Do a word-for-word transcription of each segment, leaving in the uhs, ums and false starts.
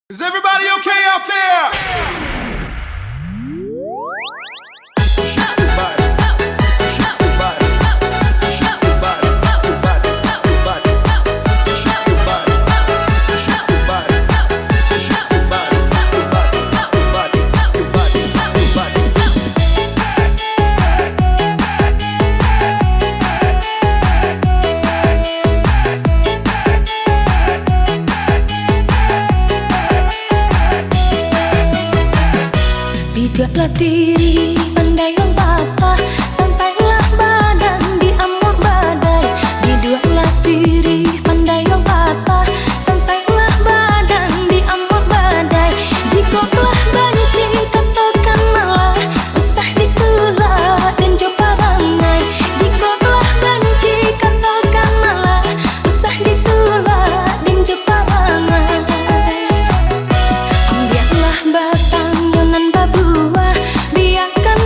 Is everybody okay out there? Biduaklah tirih pandai nan patah, sansailah badan di amuah badai. Biduaklah tirih pandai nan patah, sansailah badan di amuah badai. Jikok lah banci, katokan malah, usah ditulak den jo parangai. Jikok lah banci, katokan malah, usah ditulak den jo parangai. Ambiaklah batang yo nan babuah, biakan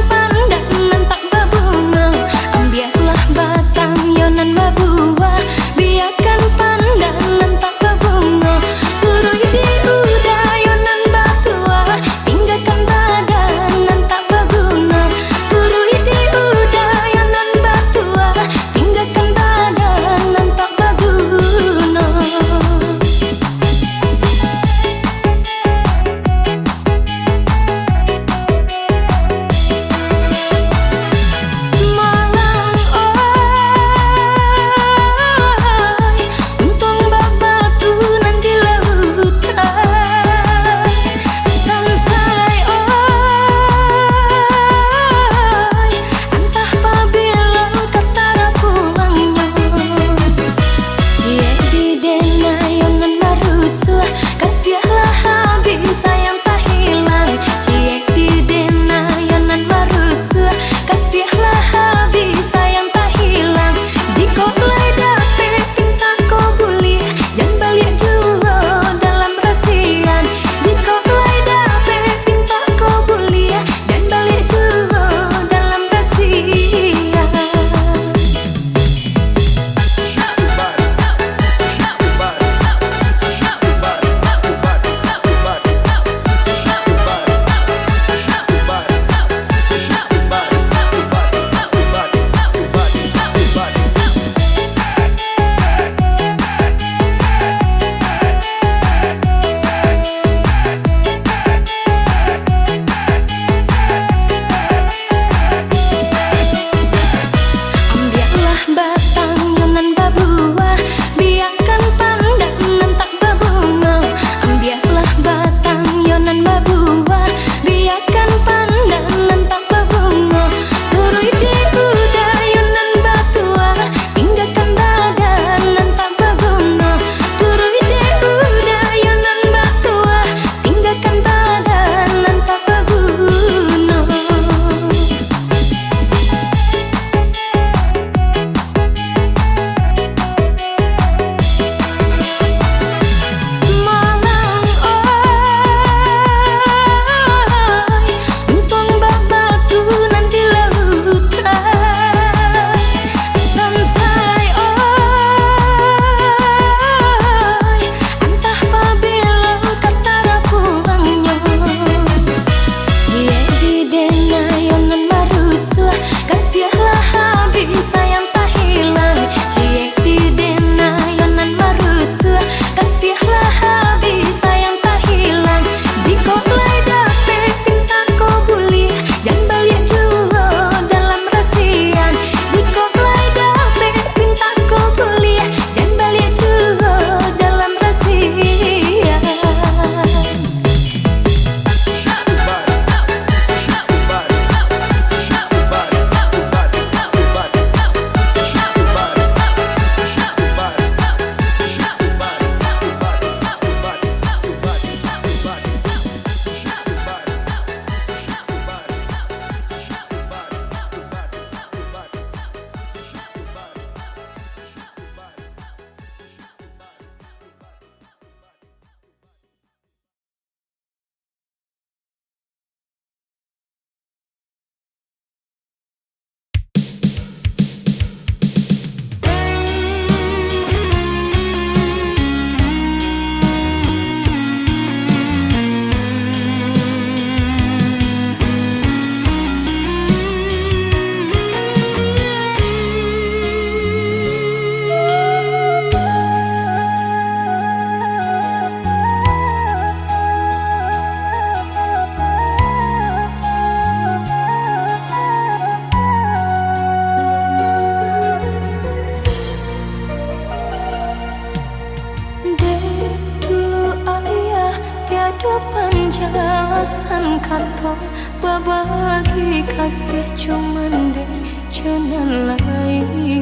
Ado panjalasan kato, babagi kasih cuman dek jo nan lain.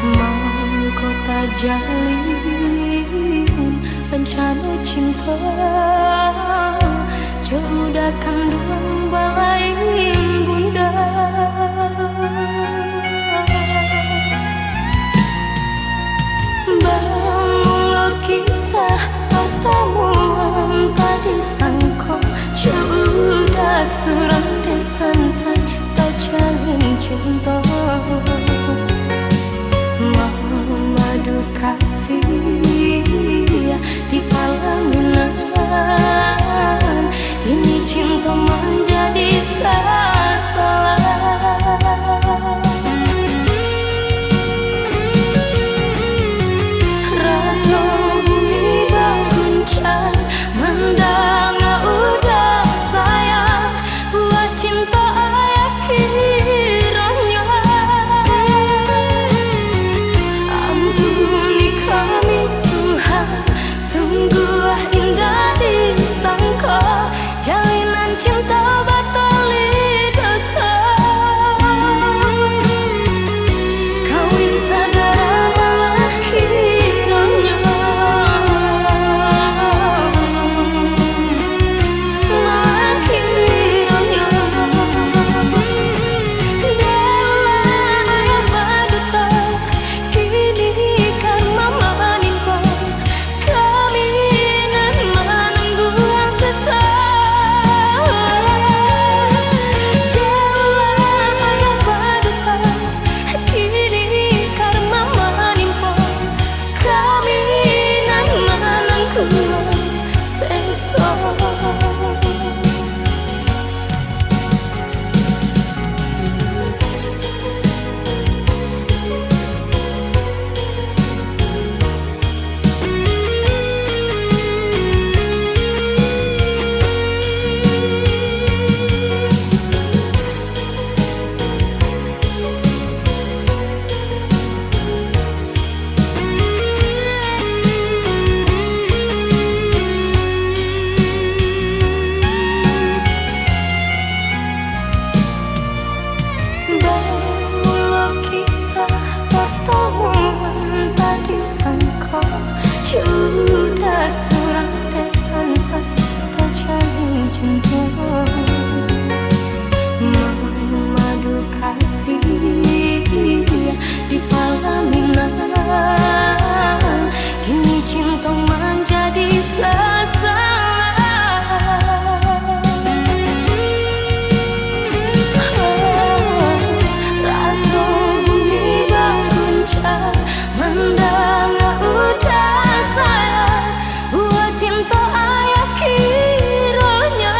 Mangko tajalin bancano cinto, jo budak kanduang balain bunda. Bamulo kisah partamuan tadi sangko, jo budak surang dek sansai tajalin cinto. Mamadu kasih di palaminan, kini cinto manjadi sasalah. Raso bumi baguncang, mandanga uda sayang, buah cinto ayah kironyo. Ampuni kami Tuhan, sungguah indak disangko, jalinan cinto batolih doso. Kawin sagara malah kironyo, malah kironyo. Dek lah ayah baduto, kini karma manimpo kami nan manangguang sesa. Dek lah ayah baduto, kini karma manimpo kami nan manangguang sesa. Bamulo kisah partamuan tadi sangko, jo budak surang dek sansai tajalin cinto. Mamadu kasih di palaminan, kini cinto manjadi sasalah. Raso bumi baguncang, mandanga uda sayang, buah cinto ayah kironyo.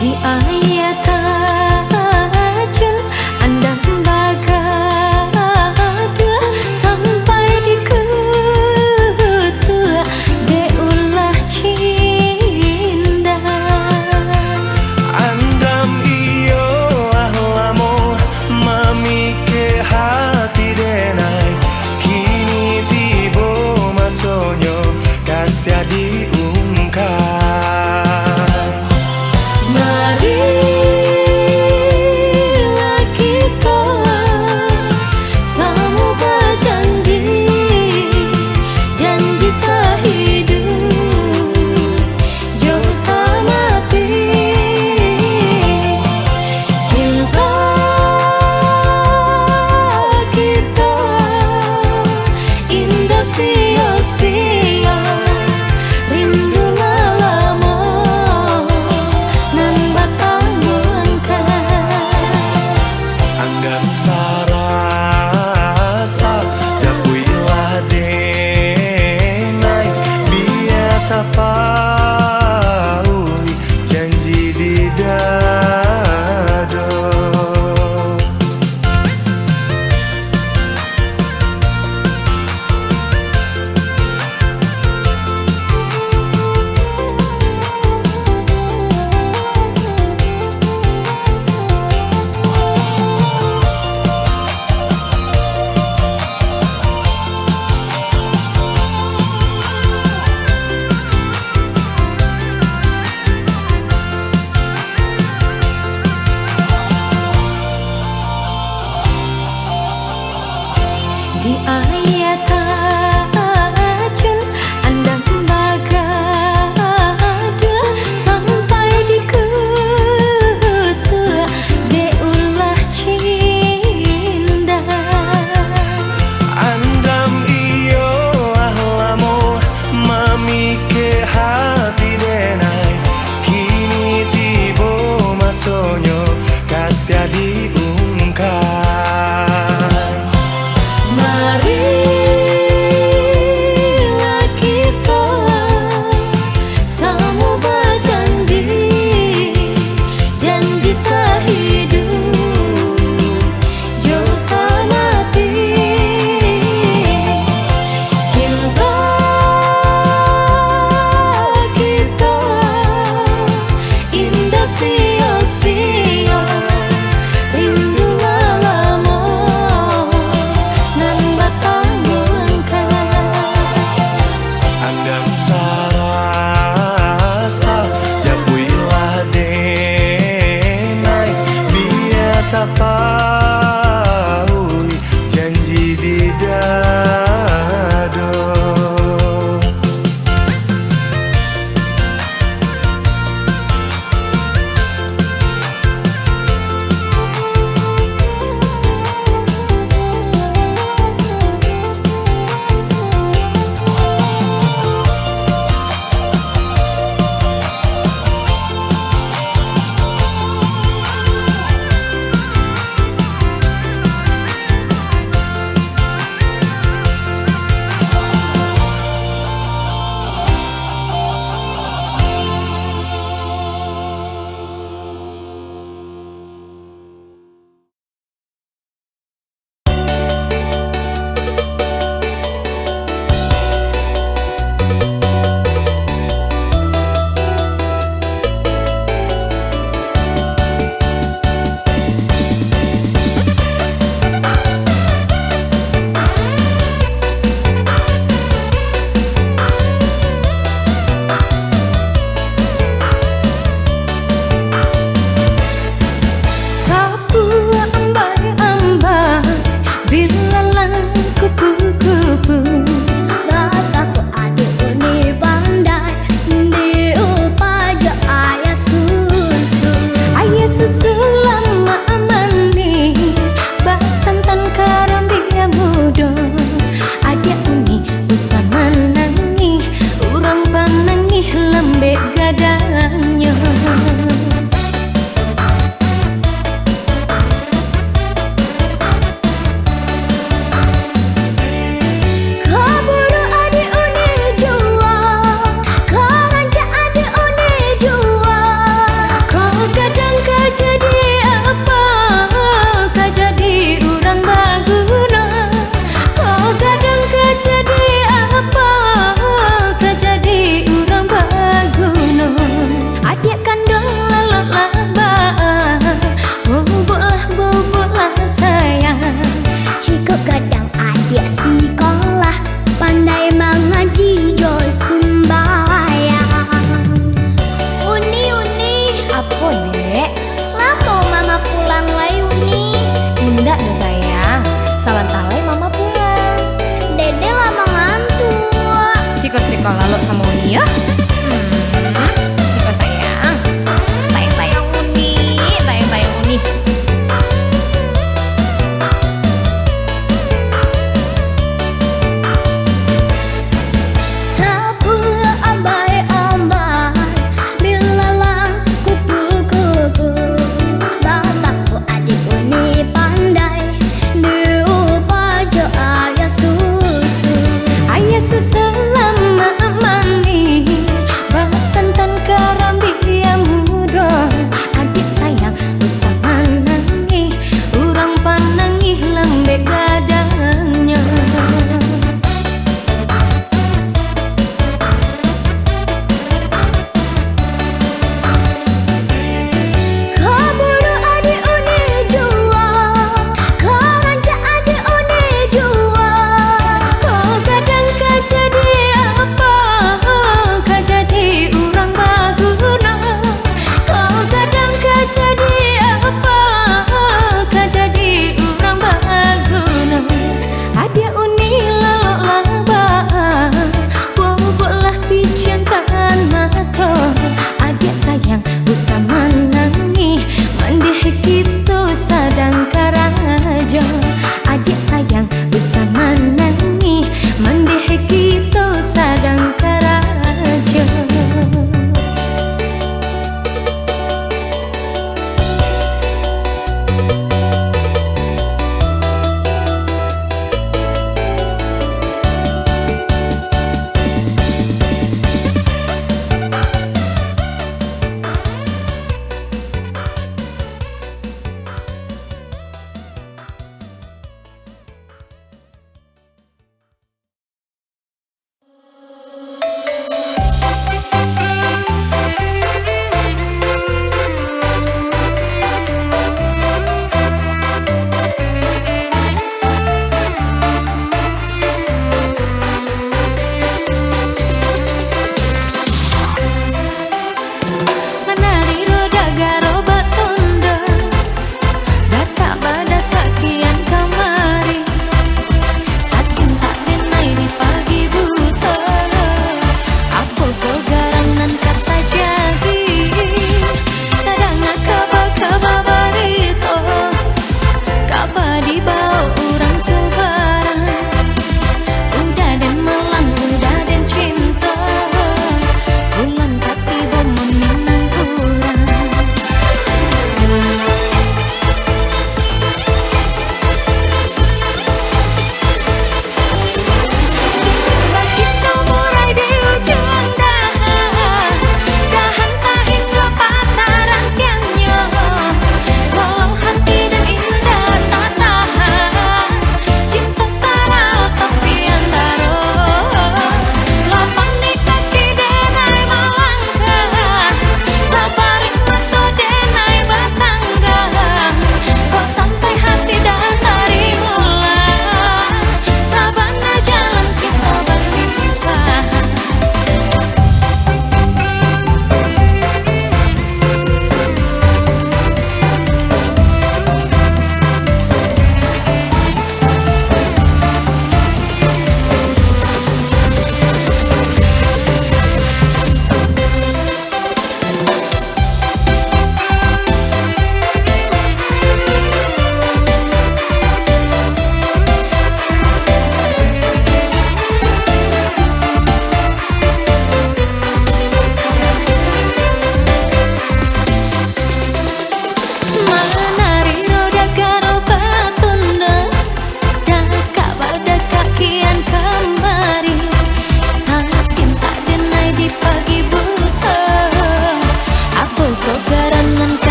Di aia tajun andam bagaduah, sampai dikutuak dek ulah cindak. Andam iyo ah lamo mamikek hati denai, kini tibo masonyo kasiah diungkap. Mari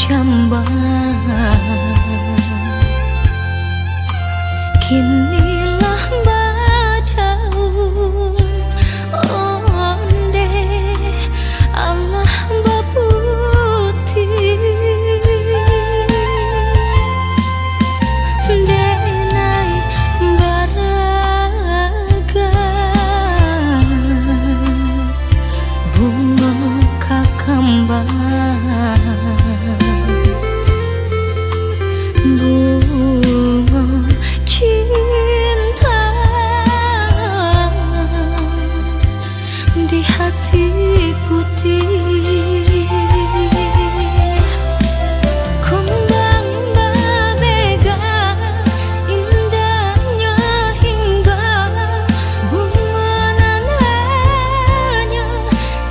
Kambang kini lah badaun ondeh, alah baputiah. Denai baraga bungo kakambang, bungo cinta di hati putiah. Kumbang babega, indahnyo hingga bungo nan hanyo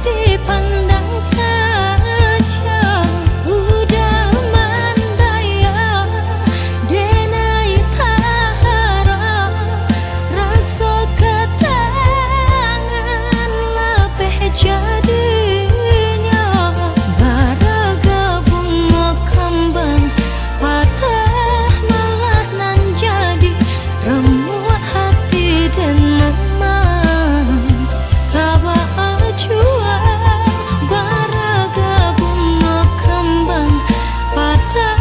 dipandang sajo. Udah mandayah, denai taharap, raso katangan lapeh jadinyo. Baraga bungo kambang patah malah nan jadi, ramuah hati den mamang. Kaba jua baraga bungo kambang patah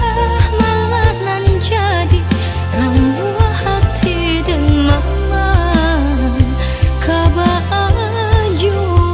malah nan jadi, ramuah hati den mamang. Kaba jua.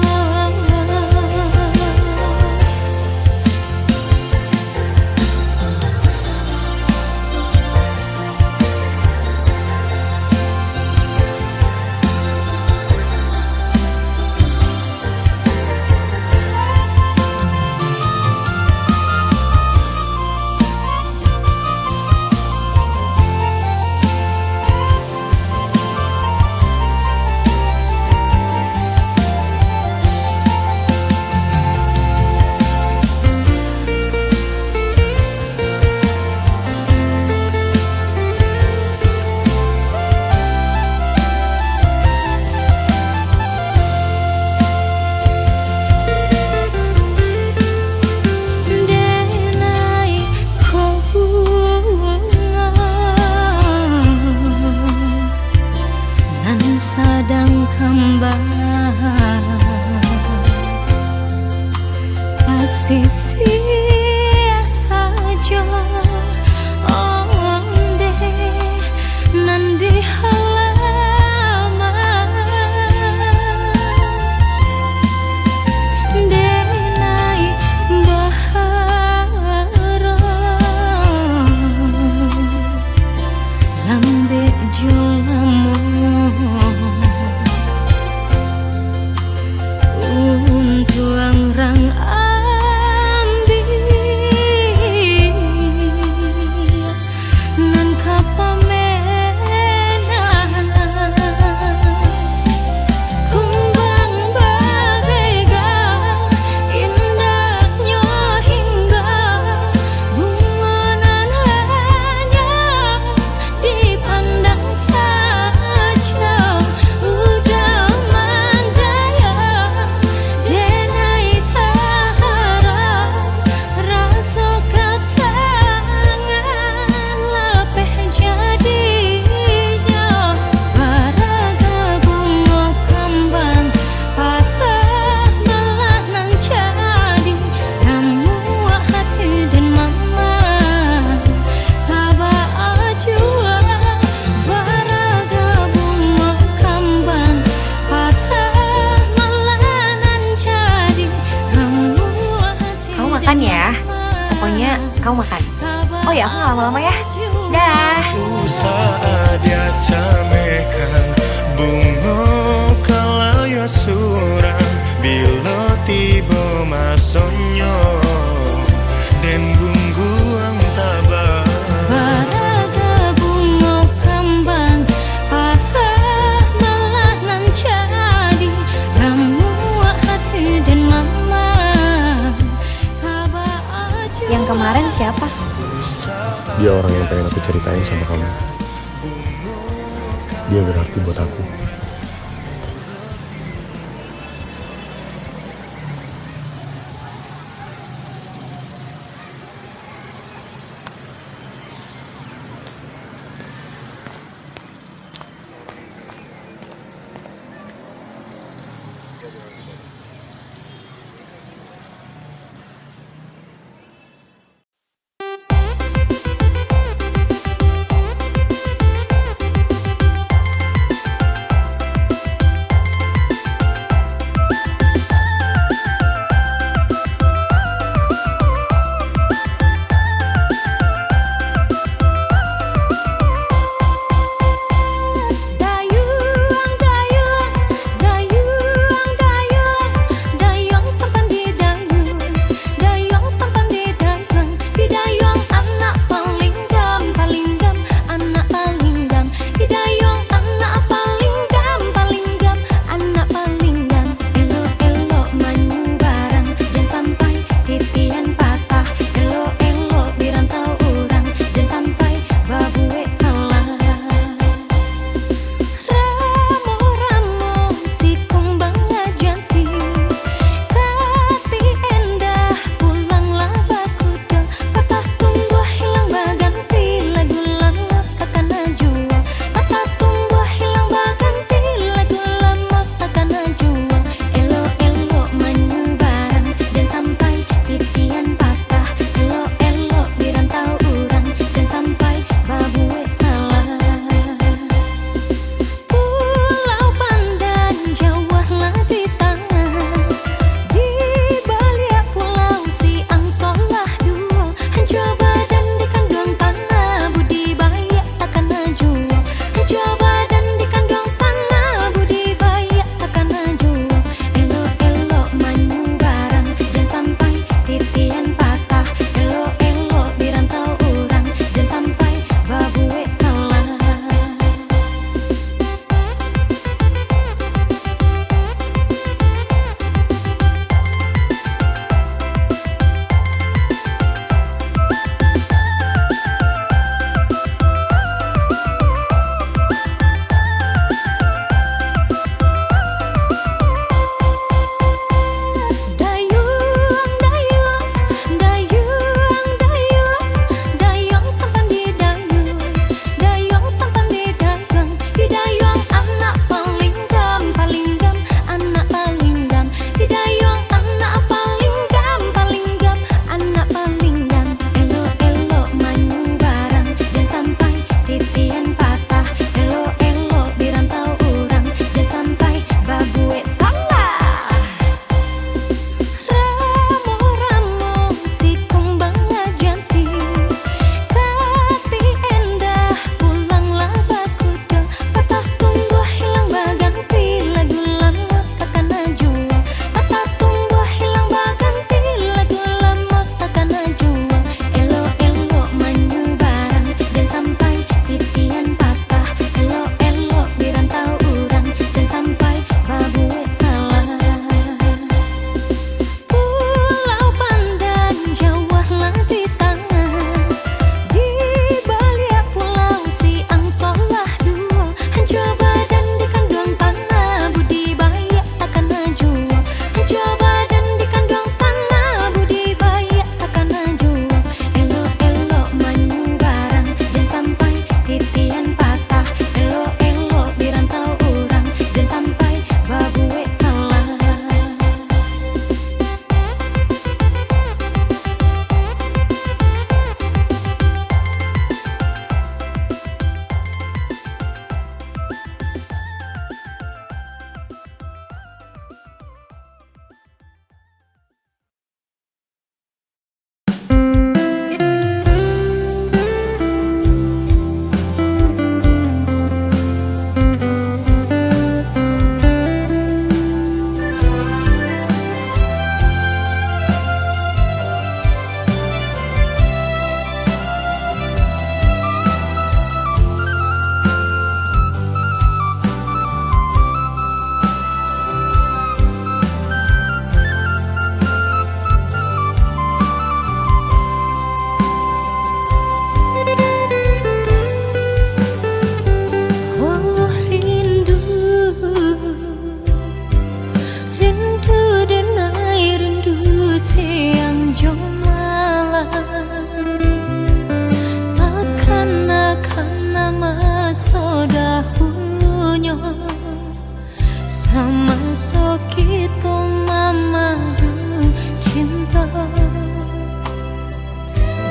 Denai ko bungo nan sadang kambang, pasisia sajo ondeh nan di halaman. Denai baharap lambek jo lamo untuang rang ambiak nan ka pamenan. Kumbang babega, indahnyo hingga bungo nan hanyo dipandang sajo. Udah mandayah, denai taharap, raso katangan lapeh jadinyo. Baraga bungo kambang patah malah nan jadi, ramuah hati den mamang. Kaba jua baraga bungo kambang patah malah nan jadi, ramuah hati den mamang. Kamu makan ya? Pokoknya kamu makan. Oh ya, aku nggak lama-lama ya. Dah. Usah diacamehkan, bungo kalau yo surang, bilo tibo masonyo, den bungguang tabang. Baraga bungo kambang patah malah nan jadi, ramuah hati den mamang. Yang kemarin siapa? Dia orang yang pengen aku ceritain sama kamu. Dia berarti buat aku.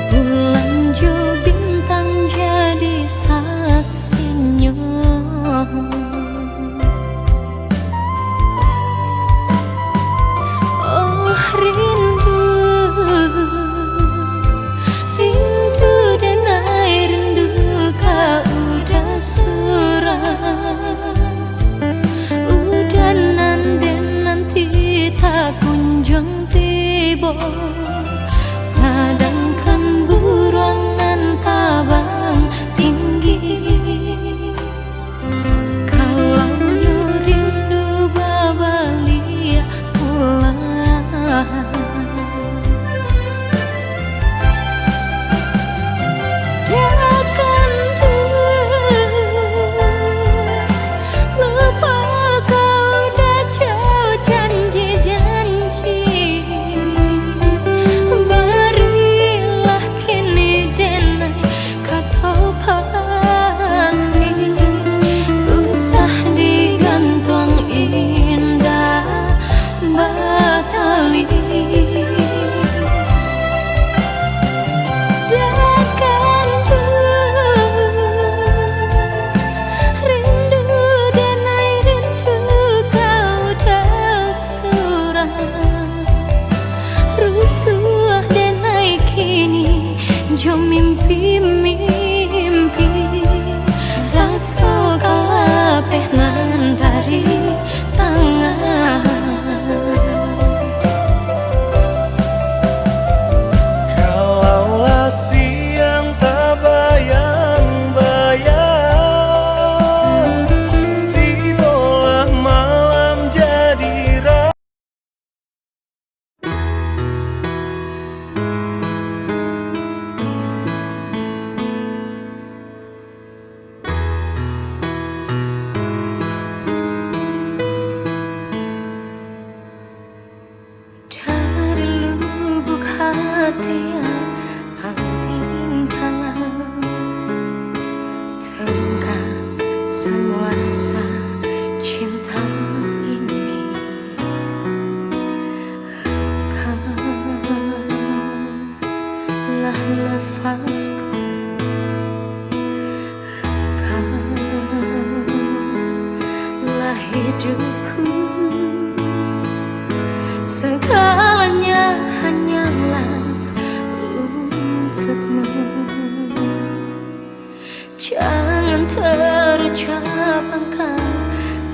Bulan jo bintang jadi saksinyo. Oh, rindu, rindu, denai, rindu ka uda surang. Uda nan den nanti tak kunjuang tibo, sadangkan buruang nan tabang tinggi. Kalau nyo rindu babaliak pulang, takkan tu lupo kau dah jauh janji-janji. Barilah kini denai kato pasti, usah digantuang indak batali. Takkan tu rindu denai, rindu kau dah surang. Rusuah denai kini jo mimpi-mimpi, raso ka lapeh nan dari tangan. Kalaulah siang tabayang-bayang, tibolah malam jadi ra- Dari lubuk hati yang paling dalam, terungkap semua rasa cinta ini. Engkau lah nafasku, engkau lah hidupku, segalanya hanyalah untukmu. Jangan terucap engkau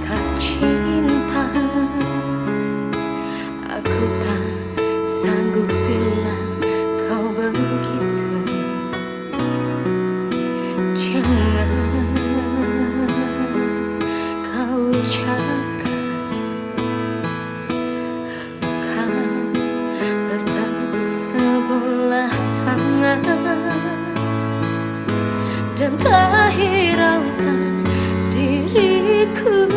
tak cinta. Aku tak sanggup bila kau begitu. Jangan kau ucapkan. Engkau bertepuk sebelah tangan dan tak hiraukan diriku.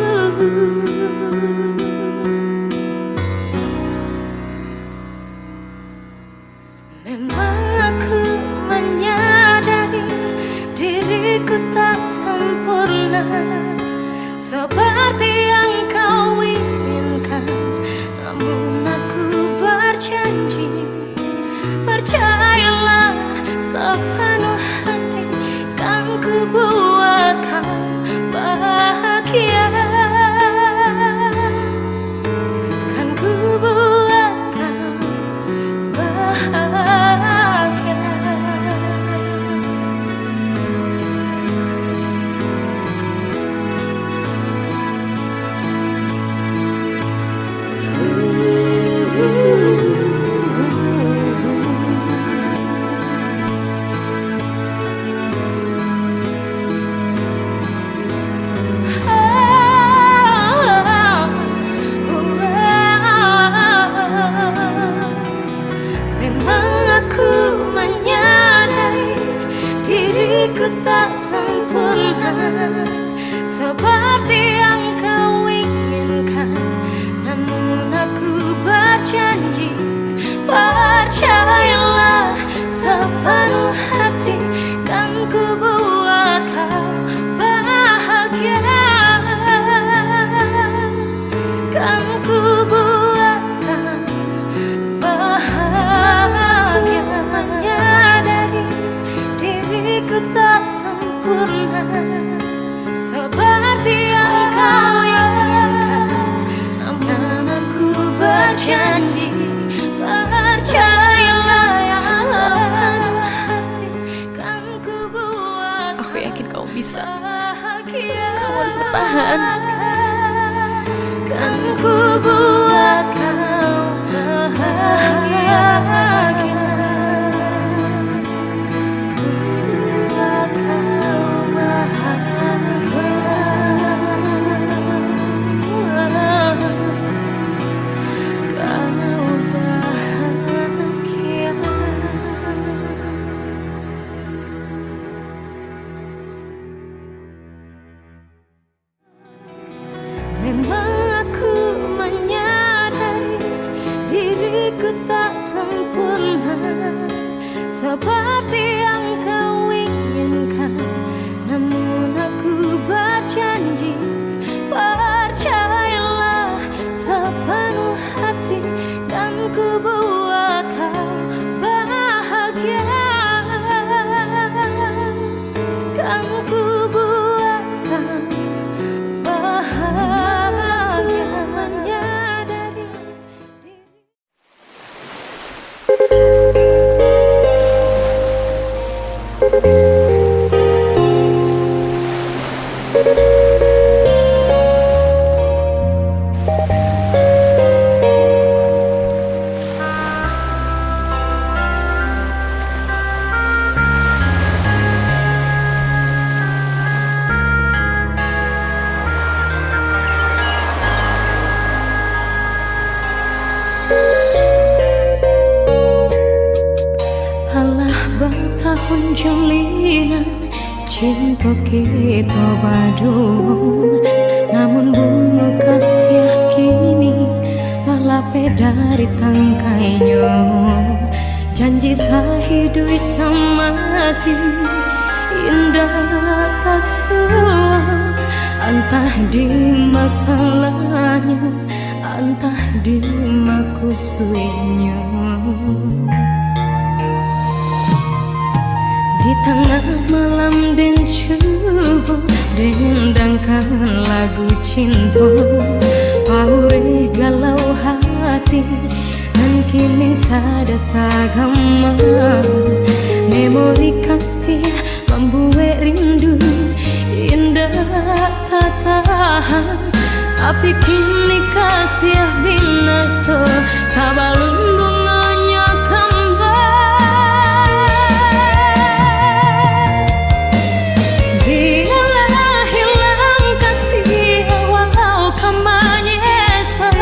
Memang aku menyadari diriku tak sempurna seperti yang kau inginkan, namun aku berjanji, percayalah sepenuh hati, kan ku buat kau bahagia. Kan ku buat kau bahagia. Memang aku menyadari diriku tak sempurna seperti yang kau inginkan, namun aku berjanji, percayalah sepenuh hati, kan ku buat kau bahagia, kan ku buat kau bahagia. Seperti yang kau inginkan, namun aku berjanji, percayalah sepenuh hati, kan ku buat kau bahagia, kan ku buat kau bahagia. Hanya dari Alah batahun jalinan cinto kito baduo, namun bungo kasiah kini lah lapeh dari tangkainyo. Janji sahiduik samati indak tasuo, antah di ma salahnyo, antah di ma kusuiknyo. Di tangah malam den cubo dendangkan lagu cinto, paureh galau hati nan kini sadang tagama. Memori kasiah mambuek rindu indak tatahan, tapi kini kasiah binaso sabalun bungonyo kambang. Bialah hilang kasiah walau ka manyesa,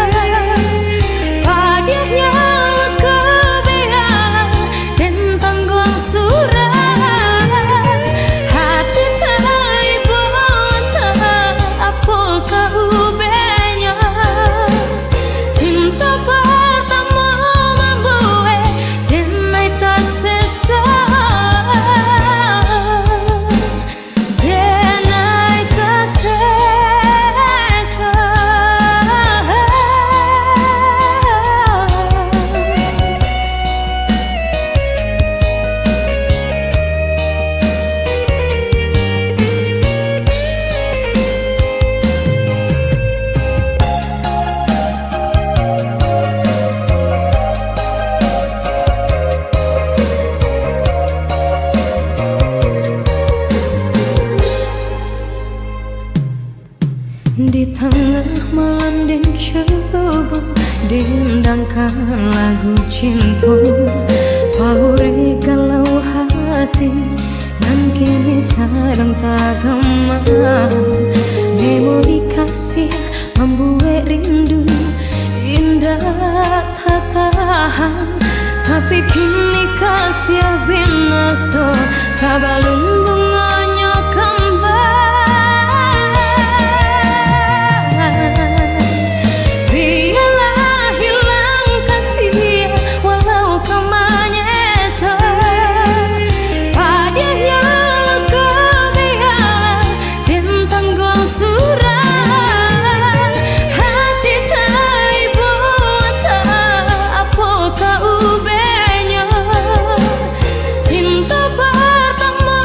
padiahnyo luko biang den tangguang surang. Hati taibo antah apo ka ubehnyo. Cinto partamo mambuek den lai tasesa. Denai tasesa. Di tangah malam den cubo dendangkan lagu cinto, paureh galau hati nan kini sadang tagama. Memori kasiah mambuek rindu indak tatahan, tapi kini kasiah binaso sabalun bungonyo kambang. Bialah hilang kasiah walau ka manyesa, padiahnyo luko biang den tangguang surang. Hati taibo antah apo ka ubehnyo. Cinto partamo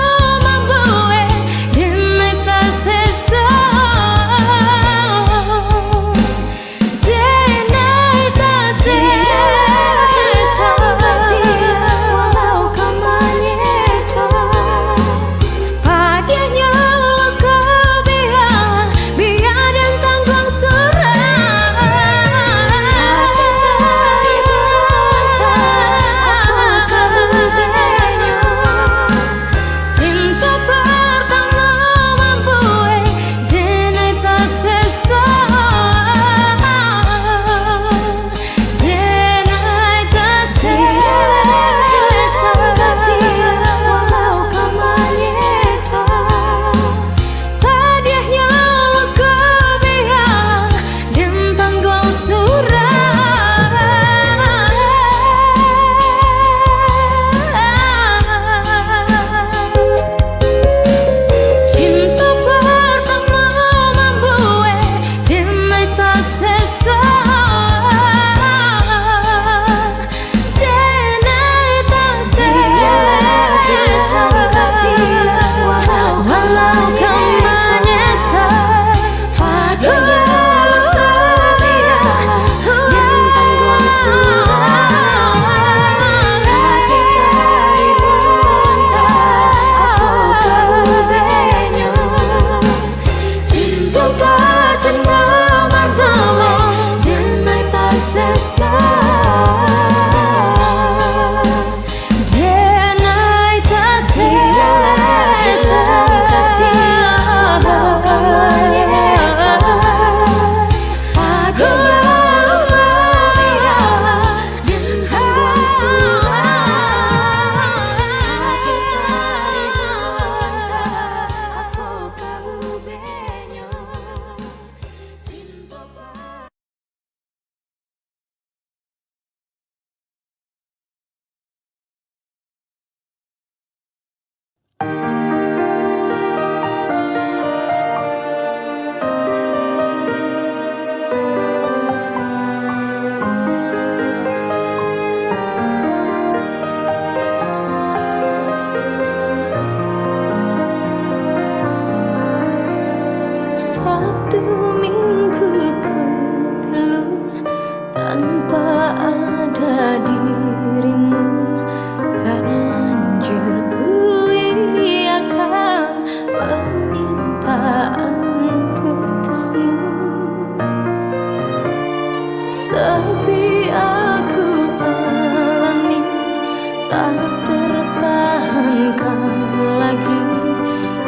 Tak tertahankan lagi,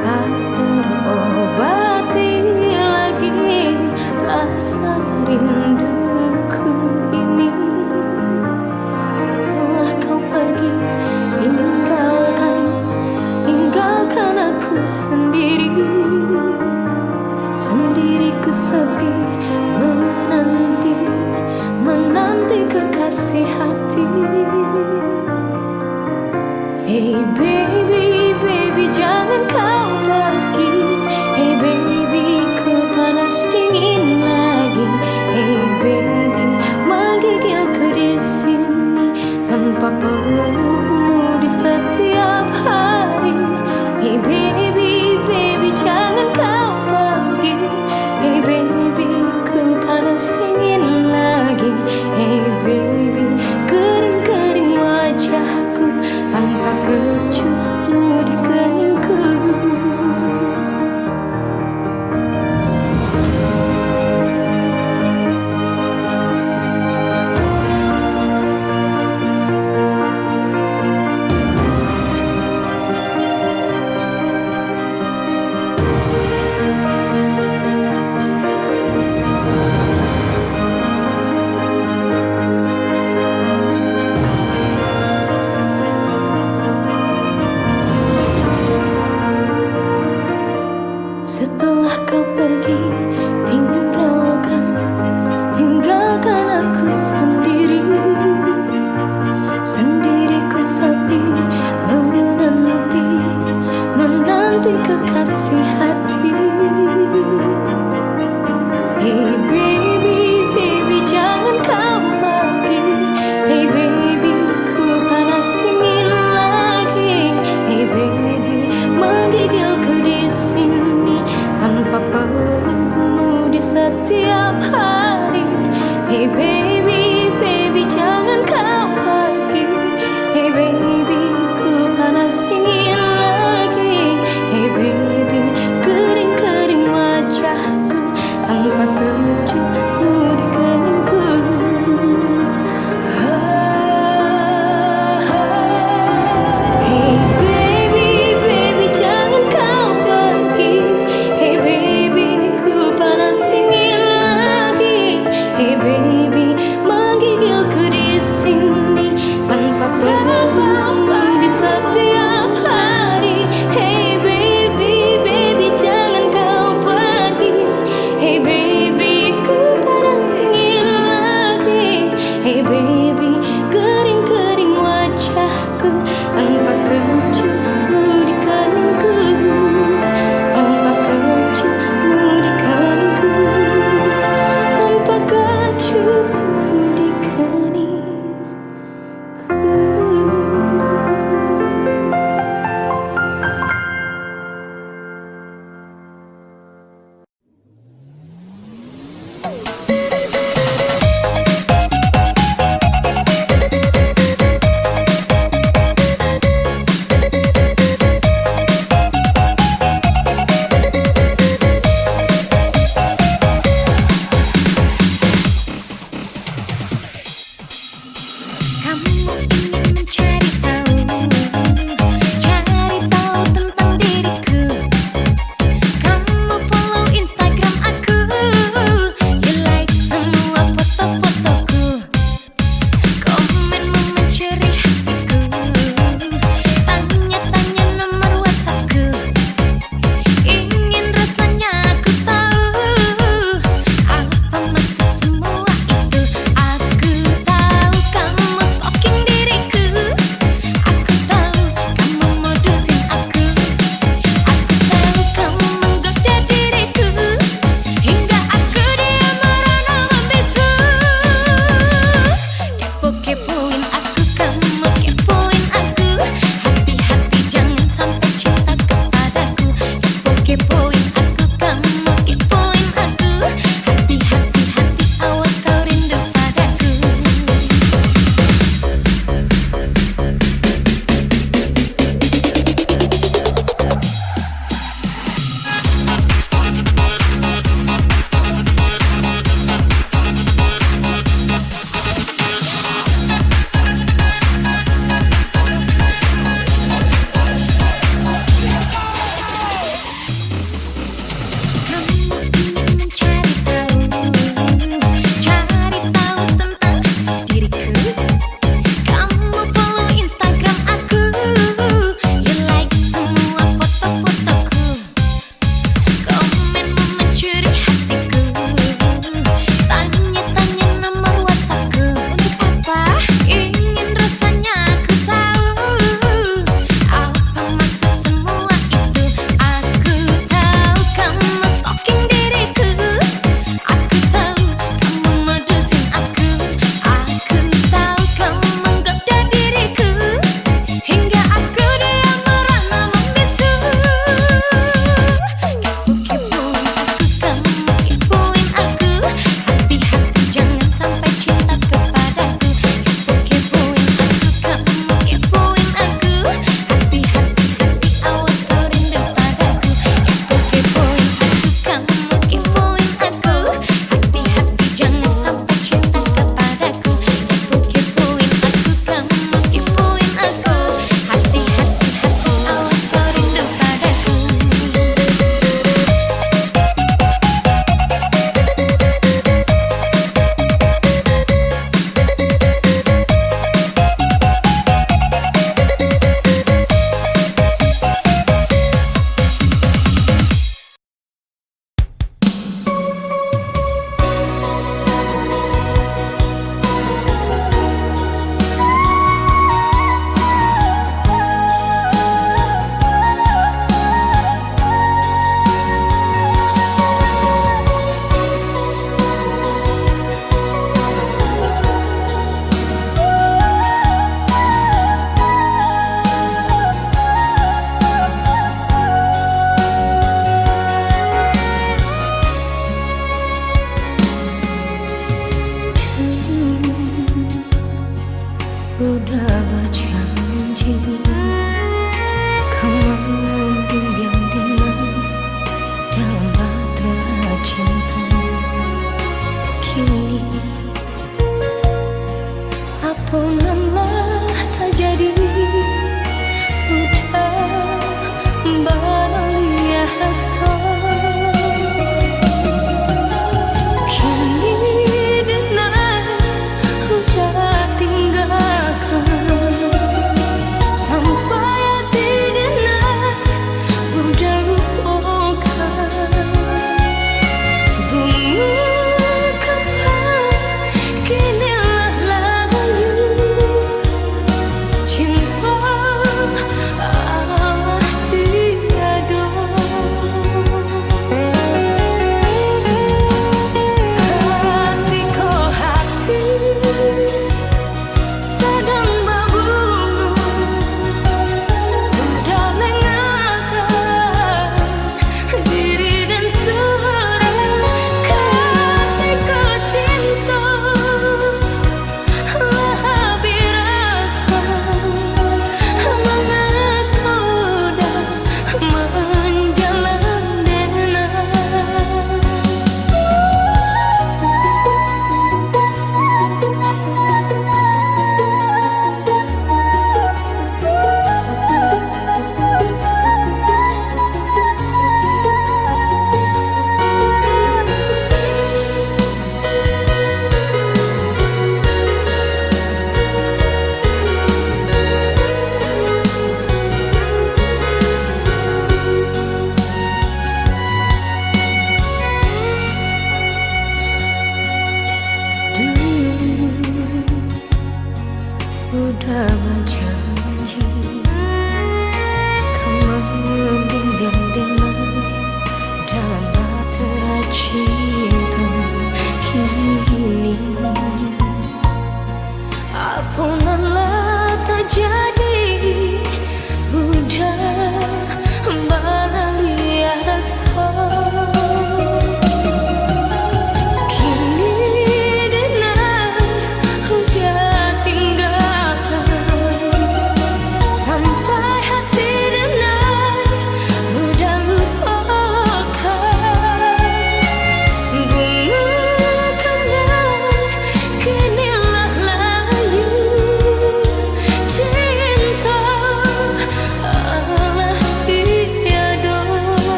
tak terobati lagi rasa rinduku ini. Setelah kau pergi, tinggalkan, tinggalkan aku sendiri. Sendiri ku sepi, menanti, menanti kekasih hati. Hey baby, baby, jangan kau pergi. Hey baby, ku panas dingin lagi. Hey baby, menggigilku di sini tanpa pelukmu di setiap hari. Hey baby, baby, jangan kau